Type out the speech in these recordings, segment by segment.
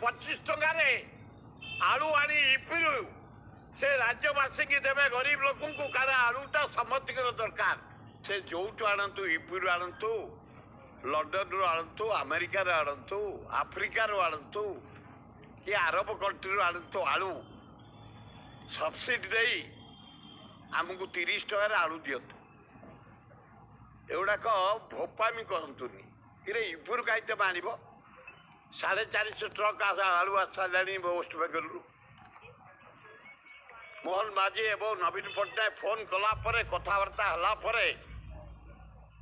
25 ଟଙ୍କାରେ ଆଳୁ ଆଣି ୟୁପିରୁ ସେ ରାଜ୍ୟବାସୀକି ଦେବେ, ଗରିବ ଲୋକଙ୍କୁ, କାରଣ ଆଳୁଟା ସମସ୍ତଙ୍କର ଦରକାର। ସେ ଯୋଉଠୁ ଆଣନ୍ତୁ, ୟୁପିରୁ ଆଣନ୍ତୁ, ଲଣ୍ଡନରୁ ଆଣନ୍ତୁ, ଆମେରିକାରୁ ଆଣନ୍ତୁ, ଆଫ୍ରିକାରୁ ଆଣନ୍ତୁ କି ଆରବ କଣ୍ଟ୍ରିରୁ ଆଣନ୍ତୁ, ଆଳୁ ସବସିଡି ଦେଇ ଆମକୁ 30 ଟଙ୍କାରେ ଆଳୁ ଦିଅନ୍ତୁ। ଏଗୁଡ଼ାକ ଭୋପାମି କରନ୍ତୁନି। କିରେ, ୟୁପିରୁ କାହିଁ ତମେ ଆଣିବ? 450 ଟ୍ରକ୍ ଆଳୁ ଆସିସାରିଲାଣି ୱେଷ୍ଟବେଙ୍ଗଲରୁ। ମୋହନ ମାଝୀ ଏବଂ ନବୀନ ପଟ୍ଟନାୟକ ଫୋନ୍ କଲା ପରେ, କଥାବାର୍ତ୍ତା ହେଲା ପରେ,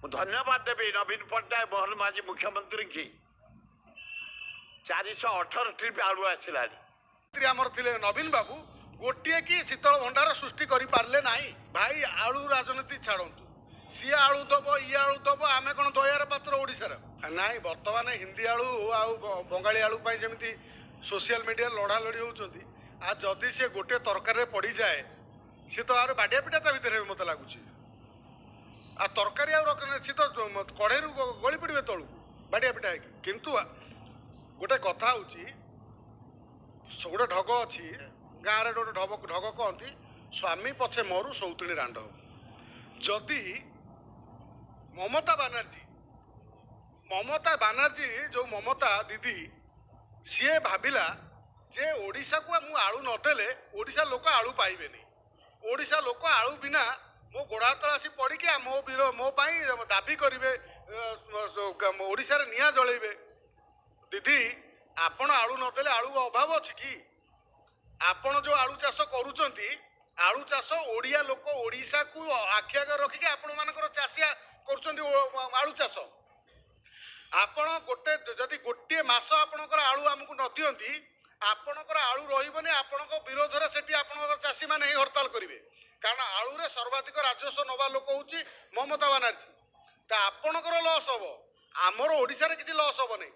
ମୁଁ ଧନ୍ୟବାଦ ଦେବି ନବୀନ ପଟ୍ଟନାୟକ, ମୋହନ ମାଝୀ ମୁଖ୍ୟମନ୍ତ୍ରୀକି। 418 ଟ୍ରିପ୍ ଆଳୁ ଆସିଲାଣି। ଆମର ଥିଲେ ନବୀନ ବାବୁ, ଗୋଟିଏ କି ଶୀତଳ ଭଣ୍ଡାର ସୃଷ୍ଟି କରିପାରିଲେ ନାହିଁ। ଭାଇ, ଆଳୁ ରାଜନୀତି ଛାଡ଼ନ୍ତୁ। ସିଏ ଆଳୁ ଦବ, ଇଏ ଆଳୁ ଦବ, ଆମେ କ'ଣ ଦୟାର ପାତ୍ର ଓଡ଼ିଶାର? ନାଇଁ। ବର୍ତ୍ତମାନ ହିନ୍ଦୀ ଆଳୁ ଆଉ ବଙ୍ଗାଳୀ ଆଳୁ ପାଇଁ ଯେମିତି ସୋସିଆଲ ମିଡ଼ିଆରେ ଲଢ଼ାଲଢ଼ି ହେଉଛନ୍ତି, ଆଉ ଯଦି ସିଏ ଗୋଟେ ତରକାରୀରେ ପଡ଼ିଯାଏ, ସିଏ ତ ଆହୁରି ବାଡ଼ିଆ ପିଟା ତା ଭିତରେ ହେବେ ମୋତେ ଲାଗୁଛି। ଆଉ ତରକାରୀ ଆଉ ରଖ, ସିଏ ତ କଢ଼େଇରୁ ଗଳି ପଡ଼ିବେ ତଳକୁ ବାଡ଼ିଆ ପିଟା ହେଇକି। କିନ୍ତୁ ଗୋଟେ କଥା ହେଉଛି, ଗୋଟେ ଢଗ ଅଛି ଗାଁରେ, ଗୋଟେ ଢଗ କହନ୍ତି, ସ୍ୱାମୀ ପଛେ ମରୁ ସଉତୁଣୀ ରାଣ୍ଡ ହଉ। ଯଦି ମମତା ବାନାର୍ଜୀ, ମମତା ବାନାର୍ଜୀ ଯେଉଁ ମମତା ଦିଦି, ସିଏ ଭାବିଲା ଯେ ଓଡ଼ିଶାକୁ ମୁଁ ଆଳୁ ନଦେଲେ ଓଡ଼ିଶା ଲୋକ ଆଳୁ ପାଇବେନି, ଓଡ଼ିଶା ଲୋକ ଆଳୁ ବିନା ମୋ ଗୋଡ଼ ହାତ ଆସି ପଡ଼ିକି ମୋ ବୀର ମୋ ପାଇଁ ଦାବି କରିବେ, ଓଡ଼ିଶାରେ ନିଆଁ ଜଳେଇବେ। ଦିଦି, ଆପଣ ଆଳୁ ନଦେଲେ ଆଳୁ ଅଭାବ ଅଛି କି? ଆପଣ ଯେଉଁ ଆଳୁ ଚାଷ କରୁଛନ୍ତି, ଆଳୁ ଚାଷ ଓଡ଼ିଆ ଲୋକ ଓଡ଼ିଶାକୁ ଆଖି ଆଗରେ ରଖିକି ଆପଣମାନଙ୍କର ଚାଷିଆ କରୁଛନ୍ତି ଆଳୁ ଚାଷ। ଆପଣ ଗୋଟେ ଯଦି ଗୋଟିଏ ମାସ ଆପଣଙ୍କର ଆଳୁ ଆମକୁ ନ ଦିଅନ୍ତି, ଆପଣଙ୍କର ଆଳୁ ରହିବନି। ଆପଣଙ୍କ ବିରୋଧରେ ସେଠି ଆପଣଙ୍କର ଚାଷୀମାନେ ହିଁ ହରତାଳ କରିବେ, କାରଣ ଆଳୁରେ ସର୍ବାଧିକ ରାଜସ୍ୱ ନେବା ଲୋକ ହେଉଛି ମମତା ବାନାର୍ଜୀ। ତ ଆପଣଙ୍କର ଲସ୍ ହବ, ଆମର ଓଡ଼ିଶାରେ କିଛି ଲସ୍ ହବନି।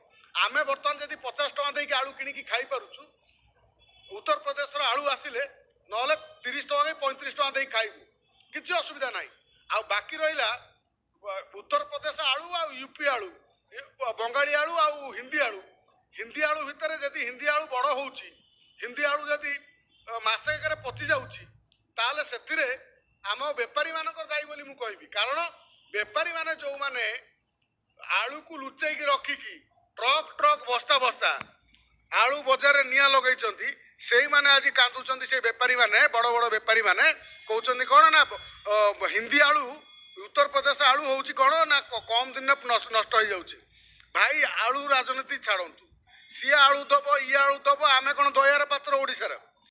ଆମେ ବର୍ତ୍ତମାନ ଯଦି 50 ଟଙ୍କା ଦେଇକି ଆଳୁ କିଣିକି ଖାଇପାରୁଛୁ, ଉତ୍ତରପ୍ରଦେଶର ଆଳୁ ଆସିଲେ ନହେଲେ 30 ଟଙ୍କା କି 35 ଟଙ୍କା ଦେଇ ଖାଇବୁ, କିଛି ଅସୁବିଧା ନାହିଁ। ଆଉ ବାକି ରହିଲା ଉତ୍ତରପ୍ରଦେଶ ଆଳୁ ଆଉ ୟୁପି ଆଳୁ, ବଙ୍ଗାଳୀ ଆଳୁ ଆଉ ହିନ୍ଦୀ ଆଳୁ। ହିନ୍ଦୀ ଆଳୁ ଭିତରେ ଯଦି ହିନ୍ଦୀ ଆଳୁ ବଡ଼ ହେଉଛି, ହିନ୍ଦୀ ଆଳୁ ଯଦି ମାସେକରେ ପଚି ଯାଉଛି, ତାହେଲେ ସେଥିରେ ଆମ ବେପାରୀମାନଙ୍କର ଦାୟୀ ବୋଲି ମୁଁ କହିବି। କାରଣ ବେପାରୀମାନେ ଯେଉଁମାନେ ଆଳୁକୁ ଲୁଚେଇକି ରଖିକି ଟ୍ରକ୍ ଟ୍ରକ୍, ବସ୍ତା ବସ୍ତା ଆଳୁ ବଜାରରେ ନିଆଁ ଲଗେଇଛନ୍ତି, ସେଇମାନେ ଆଜି କାନ୍ଦୁଛନ୍ତି। ସେଇ ବେପାରୀମାନେ, ବଡ଼ ବଡ଼ ବେପାରୀମାନେ କହୁଛନ୍ତି କ'ଣ ନା ହିନ୍ଦୀ ଆଳୁ, ଉତ୍ତରପ୍ରଦେଶ ଆଳୁ ହେଉଛି କ'ଣ ନା କମ୍ ଦିନରେ ନଷ୍ଟ ହେଇଯାଉଛି। ଭାଇ, ଆଳୁ ରାଜନୀତି ଛାଡ଼ନ୍ତୁ। ସିଏ ଆଳୁ ଦବ, ଇଏ ଆଳୁ ଦବ, ଆମେ କ'ଣ ଦୟାର ପାତ୍ର ଓଡ଼ିଶାର?